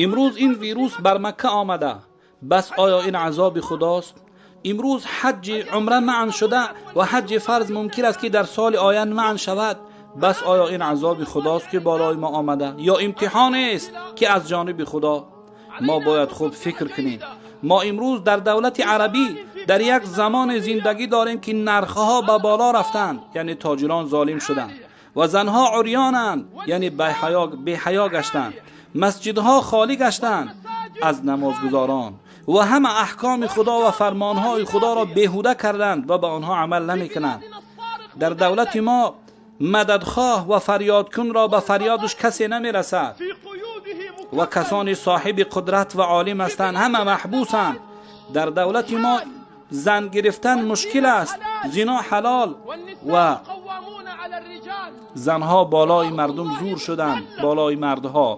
Имрӯз ин вирус бар Макка омада. Бас оё ин азоби Худост? Имрӯз ҳаҷҷи умра манъ шуда ва ҳаҷҷи фарз мумкин аст, ки дар соли оянда манъ шавад. Бас оё ин азоби Худост, ки болои мо омада, ё имтиҳонест, ки аз ҷониби Худо? Мо бояд хуб фикр кунем. Мо имрӯз дар давлати арабӣ дар як замоне зиндагӣ дорем, ки нархҳо ба боло рафтанд, яъне тоҷирон золим шуданд ва занҳо урёнанд, яъне беҳаё гаштанд, масҷидҳо холӣ гаштанд аз намозгузорон ва ҳама аҳкоми Худо ва фармонҳои Худоро беҳуда карданд ва ба онҳо амал намекунанд. Дар давлати мо мададхоҳ ва фарёдкунро ба фарёдаш касе намерасад ва касоне соҳиби қудрат ва олим ҳастанд, ҳама маҳбусанд. Дар давлати мо зан гирифтан мушкил аст, зино ҳалол ва занҳо болои мардум зӯр шуданд, болои мардҳо.